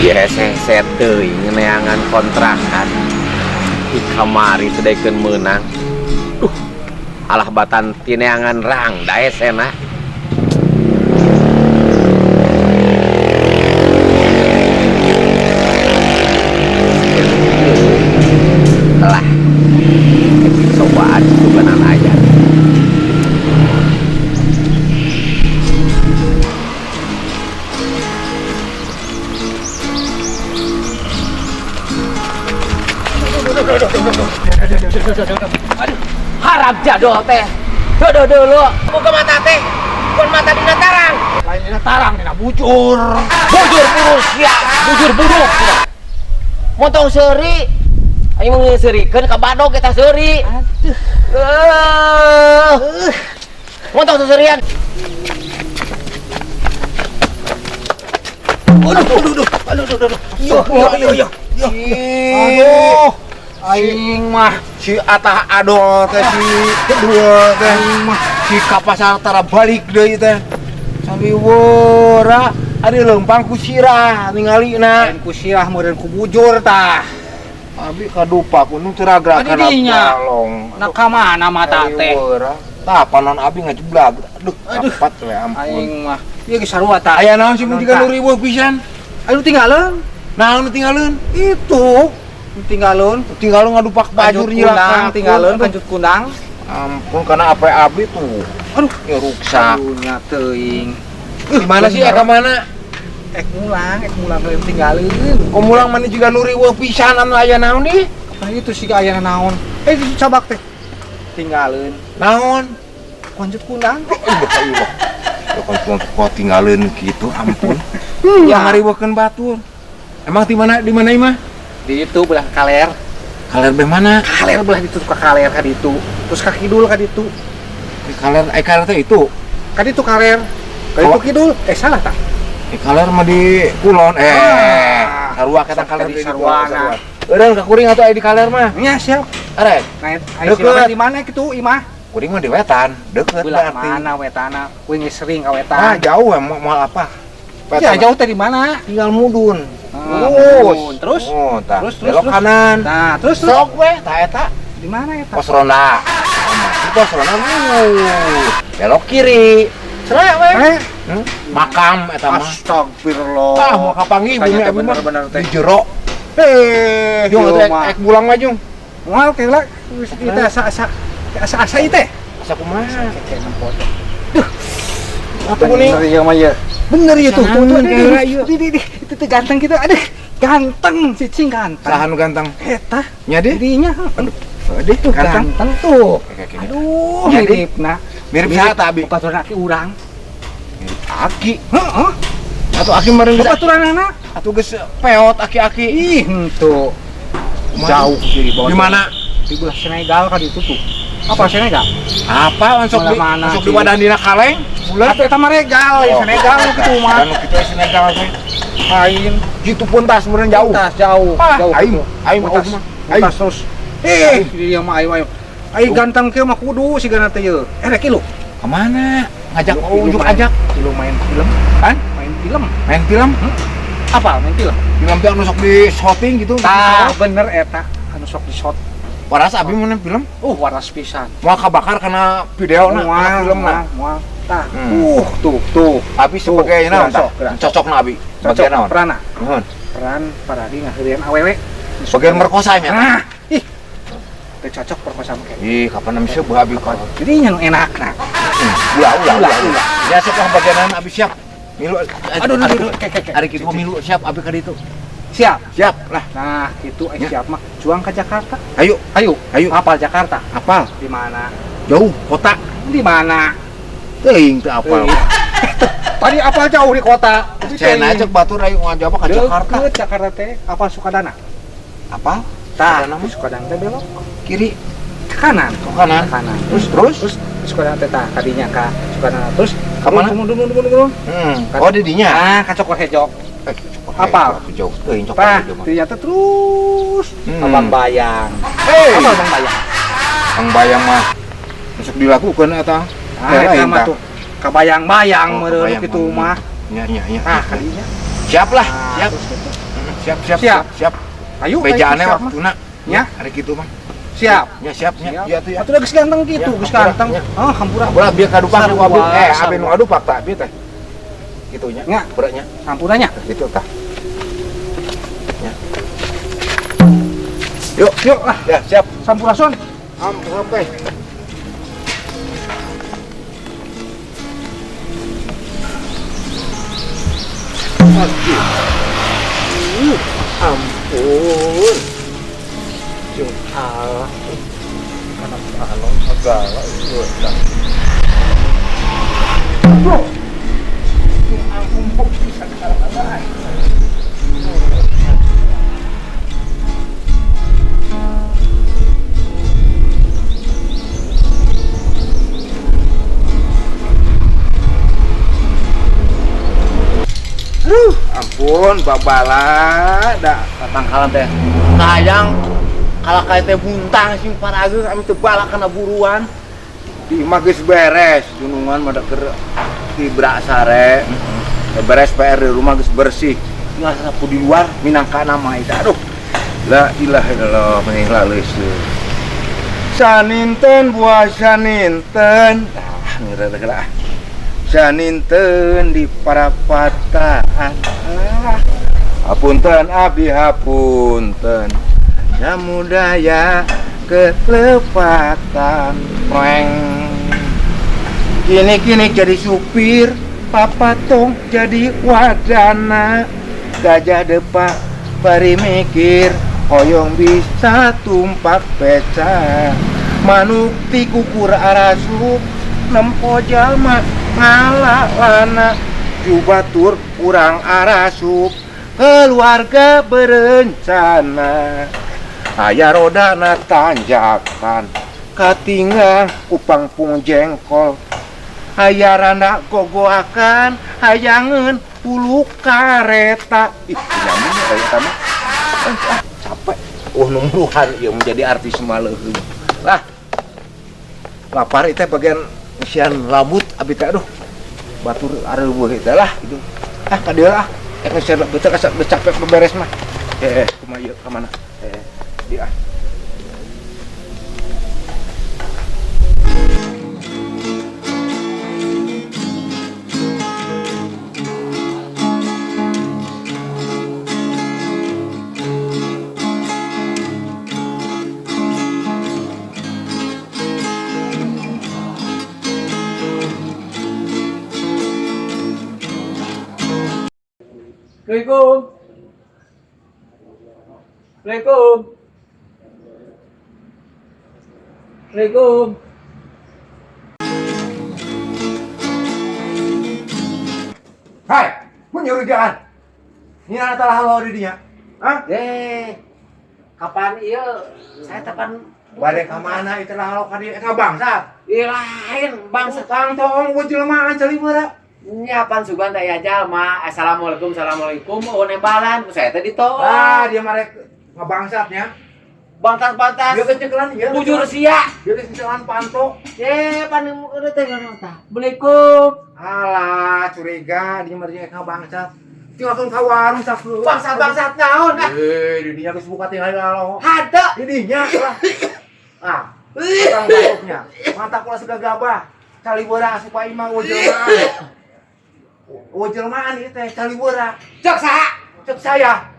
Ya hese teuing neangan kontrakan. Di kamari teh daekeun meunang. Duh. Alah batan tineangan rang da hesena. Lah. Cobaan suganan aya. Aduh, harap jadol teh. Dodo dulu. Buka mata teh. Bukan mata dina tarang. Lain dina tarang dina bujur. Bujur buruk sia, bujur buruk. Montong seuri. Aing mah ngeseurikeun ka badog eta seuri. Aduh. Montong seseurian. Aduh, aduh, aduh, aduh, aduh. Yo, yo, yo, yo. Aduh. Aing mah si atah adol teh si kedua teh aing mah si kapasar tara balik deui teh. Samiwara ari leumpang ku sirah ningalina. Lain ku sirah meureun ku bujur tah. Abi kadupa ku nu teu ragrakan balong. Na ka mana mata teh? Tah panon abi ngajeblag. Aduh, dapat we ampun. Aing mah ieu geus sarua tah. Aya naon sih mun jiga nu riweuh pisan? Anu tinggaleun. Naon nu tinggaleun? Itu tinggalun, tinggalun ngadupak bajur nyilak, tinggalun kanjut kundang. Ampun karena apa abi tuh. Aduh, ya ruksak. Aduh teuing. Di mana sih ka mana? Ek mulang lain tinggalin. Kok mulang mana juga nu riweuh pisan anu aya naon di? Apa itu sih aya naon? Eh cabak teh. Tinggalin. Naon? Kanjut kundang. Iya. Ya kok tinggalin gitu ampun. Ya ngariweuhkeun batur. Emang di mana imah? Di itu belah kaler. Kaler belah mana? Kaler belah itu ke kaler ka ditu. Terus ka kidul ka ditu. Di kaler, kaler teh itu. Ka ditu kaler. Ka ditu kidul. Eh salah tah. Di kaler mah di kulon. Sarua kata kaler di sarua. Eureun ka kuring atuh aya di kaler mah. Nya siap. Arek. Nah, aya di mana kitu imah? Kuring mah di wetan, deukeut berarti. Mana wetana? Kuring geus sering ka wetan. Ah, jauh moal apa? Ya jauh teh di mana? Tinggal mudun. Terus, terus, oh, terus, belok kanan. Nah, terus, sok weh, tah eta. Di mana eta? Pos ronda. Di pos ronda. Belok kiri. Seraya weh. Makam eta mah. Astagfirullah. Tah mau kapanggih bumi abi mah bener-bener teh. Di jero. Jung atuh ek mulang mah jung. Moal keula geus ieu teh asa-asa asa-asa ieu teh. Asa kumaha? Duh. Atuh kuning. Bener mah ieu. Bener ieu tuh, tuh tuh. Itu tuh ganteng gitu. Aduh, ganteng cicing ganteng. Saha nu ganteng? Eta. Nya deh. Dirinya. Aduh, deh tuh ganteng tuh. Aduh, miripna. Mirip saha tah abi? Babaturan aki urang. Mirip aki. Heeh. Atuh aki meureun geus babaturanana. Atuh geus peot aki-aki. Ih, henteu. Jauh di bawah. Di mana? Di belah Senegal ka ditu tuh. Apa Senegal? Apa masuk di masuk di wadah dina kaleng? Bulan atuh eta mah regal, ya Senegal nu kitu mah. Dan nu kitu Senegal teh. Lain. Jitu pun tas meureun jauh. Tas jauh, jauh. Aing, aing mah tas terus. Eh, dia mah aing aing. Aing ganteng kieu mah kudu sigana teh ieu. Eh rek ilu. Ka mana? Ngajak ujuk ajak. Ilu main film. Kan? Main film. Main film? Apa main film? Film teh anu sok di shooting gitu. Tah, bener eta anu sok di shot. Waras abi mun film? Waras pisan. Moal kabakar kana video na, film na. Moal. Tah. Tuh, tuh. Abi sebagai naon tah? Cocokna abi. Cocok naon? Peran. Nuhun. Peran paradi ngaheureuyan awewe. Bagian merkosa nya. Nah, ih. Teu cocok perkosa mah. Ih, kapan bisa beuh abi kan. Jadi nya nu enak nah. Ulah, ulah, ulah. Ya siap lah bagian naon abi siap. Milu. Aduh, aduh, aduh. Ari kitu milu siap abi ka ditu. Siap. Siap lah. Nah, gitu siap mah. Juang ke Jakarta. Ayo, ayo, ayo. Apal Jakarta? Apal. Di mana? Jauh, kota. Di mana? Teuing teu apal. Tadi apal jauh di kota. Cenah cek batur ayo ngajaba ka Jakarta. Deukeut Jakarta teh apal Sukadana. Apal? Tah, Sukadana teh belok kiri ke kanan. Ke kanan. Ke kanan. Terus terus terus Sukadana teh tah kadinya ka Sukadana terus ka mana? Mundur. Oh, di dinya. Ah, ka Cokor Hejo. Apal? Jauh teuing Cokor Hejo mah. Ternyata terus Abang Bayang. Hey. Apa Abang Bayang? Abang Bayang mah masuk dilakukan eta. Ah, eta mah tuh kabayang-bayang meureun kitu mah. Nya nya nya. Ah, kadinya. Siap lah, siap. Terus gitu. Siap, siap, Siap. siap, siap. Ayo, Bejaannya ayo, siap mah. waktuna. Ya. Hari kitu mah. Siap. Ya, siap nya. Iya tuh ya. Atuh geus ganteng gitu, Ya, geus hampura, ganteng. ya. Ah, hampura. Hampura bieu kadupak nu abi. Sarua, Abi nu sarua. adupak tah abi teh. Kitu nya. Nya. Hampura nya. Hampura nya. Gitu tah. Ya. Yuk, Yuk lah, ya siap. sampurasun. Ampun, teh. Aduh. Ampun. Jeung Allah. Anak alon segala itu. Aduh. Ampun, segala. Aduh, ampun, babala da tatangkalan teh. Sayang kalau kayak teh buntang sing parageung kami teu balak kana buruan. Di imah geus beres, gunungan mah da keur tibra sare. Beres PR di rumah geus bersih. Tinggal sapu di luar minangka nama itu. Aduh. La ilaha illallah meni laleus. Saninten buah saninten. Ah, ngeureun lah. Saninten di parapatan. Ah, hapunten abi hapunten. Samudaya kelepatan. Preng. Kini-kini jadi supir, papatong jadi wadana. Gajah depak bari mikir, hoyong bisa tumpak beca. Manuk ti kukur arasup, nempo jalma ngalalana. Jubatur kurang arasup, keluarga berencana. Aya rodana tanjakan, katinggal kupang pung jengkol. Aya randa gogoakan, hayangeun bulu kareta. Ih, nyamun ya kayak sama. Ah, capek. Numruhan ieu menjadi artis maleuheung. Lah. Lapar itu bagian isian labut abi teh aduh. Batur areuweuh eta lah gitu. Ah, ka dieu lah. Ek ngisian labut teh asa geus capek beberes mah. Kumaha ieu ka mana? Di ah. Assalamualaikum. Assalamualaikum. Assalamualaikum. Hai, mun nyurigaan. Ini anak telah halo di dinya. Hah? Kapan ieu? Saya tepan Bade ka mana itu lah halo ka dieu ngabangsat. Ih, lain bangsa. Tang toong gua jelema celi beura. Nyapan sugan teh aya jalma. Assalamualaikum, assalamualaikum. Oh nembalan, saya teh ditoong. Ah, dia marek ngabangsatnya. Bantas-bantas. Dia kecekelan ieu. Bujur sia. Dia kecekelan panto. Pan udah teh ngono tah. Assalamualaikum. Alah, curiga dia marek ngabangsat. Tinggalkeun ka warung sakeun. Bangsat-bangsat naon ah? Di dinya geus buka tinggal halo. Hade. Di dinya lah. Ah, tukang batuknya. Mantap kula sudah gabah. Cali beura asup ka imah eueuh jelema. Eueuh jelmaan ieu teh cali beura. Cek saha? Cek saya.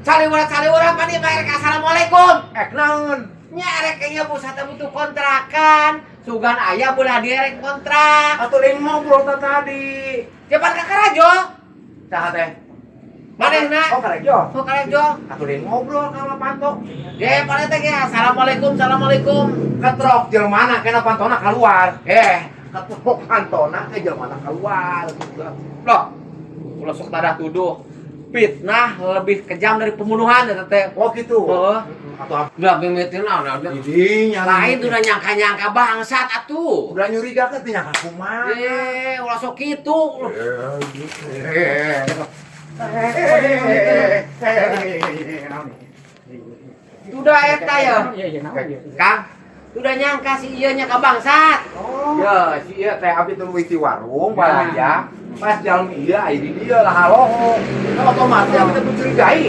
Caliwara pan ieu erek assalamualaikum. Ek naon? Nya erek ieu pusat butuh kontrakan. Sugan aya belah dia erek kontrak. Atuh lain ngobrol teh tadi. Cepat ka Karajo. Saha teh? Manehna. Oh, Karajo. Oh, Karajo. Atuh lain ngobrol ka panto. Ye, pan teh ge assalamualaikum, assalamualaikum. Ketrok jelmana kena pantona keluar. Ketrok pantona ke jelmana keluar. Loh, ulah sok tadah tuduh. Fitnah lebih kejam dari pembunuhan ya teh. Oh gitu. Heeh. Atau apa? Udah mimitin lah, udah. Didinya Lain udah nyangka-nyangka bangsat atuh. Udah nyurigakeun teh nyangka kumaha. Ulah sok kitu. Udah eta ya. Kang, udah nyangka si ieu nya ka bangsat. Oh. Ya, si ieu teh abi tuluy ti warung balanja. Pas jalmi ieu aya di dieu lah haloho. Kan otomatis abi teh mencurigai.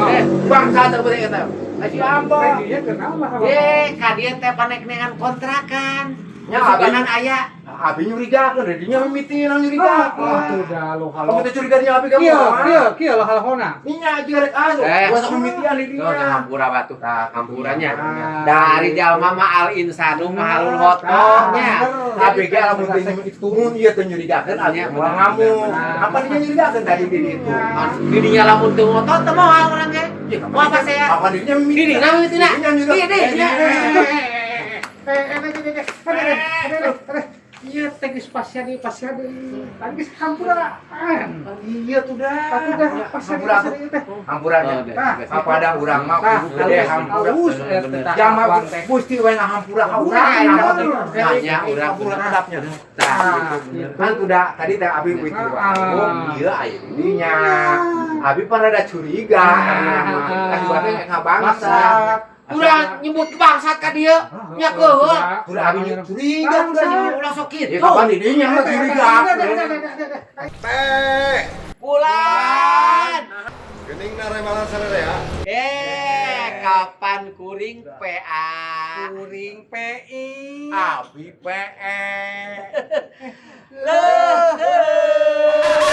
Eh, Bangsa teh beureun eta. Ah, si Abah. Dia kenal lah. Eh, ka dieu teh panek-nekan kontrakan. Nya, Nya abi. suganan aya. Abi nyurigakeun, dinya mimitina nyurigakeun. Ah, tuh dah lo Kamu halo. teh curiga dinya abi kamu. Kieu, kieu, kieu lah halohona. Nya aja rek anu, Eh. gua sok mimitian di Tuh, dinya. hampura batu. Tah, Hampurannya. Ah. Dari jalma mah al insanu mahalul khoto nya. Abi ge lamun teu mun ieu teh nyurigakeun abi Nya, moal bener, ngamuk. bener. Apa dinya nyurigakeun tadi di ditu? Didinya lamun teu ngotot teu moal urang ge. Moal apa saya? Apa dinya mimiti? Didinya mimitina. Dinya nyuriga. Di, di, Eh, nya. Iya, teh geus pasea deui, pasea deui. Tadi geus hampura. Iya tuh dah. Atuh dah, pasea deui, Hampura pasea tuh. deui teh. Hampuranya. Oh, dah. Tah, Apa ada urang mah Tah, kudu gede hampura. halus Bener, eta bener. tah Jama kelakuan teh. Gusti we ngahampura ka urang. Bener. Nanya urang Hampura bener. kedapnya. Tah, Ah, gitu bener. Kan udah tadi teh abi wit Ah. ieu aya di dinya. Abi pan rada curiga. Ah. Kasih teh ngabangsa. Bangsat. Urang nyebut bangsat ka dieu. Nya keuheul. Udah abi curiga udah. Ulah sok Ya kitu. kapan di dinya mah curiga. Teh. Bulan. Gening narewalan sararea. Eh, kapan kuring PA? Kuring PI. Abi PE. Leuh.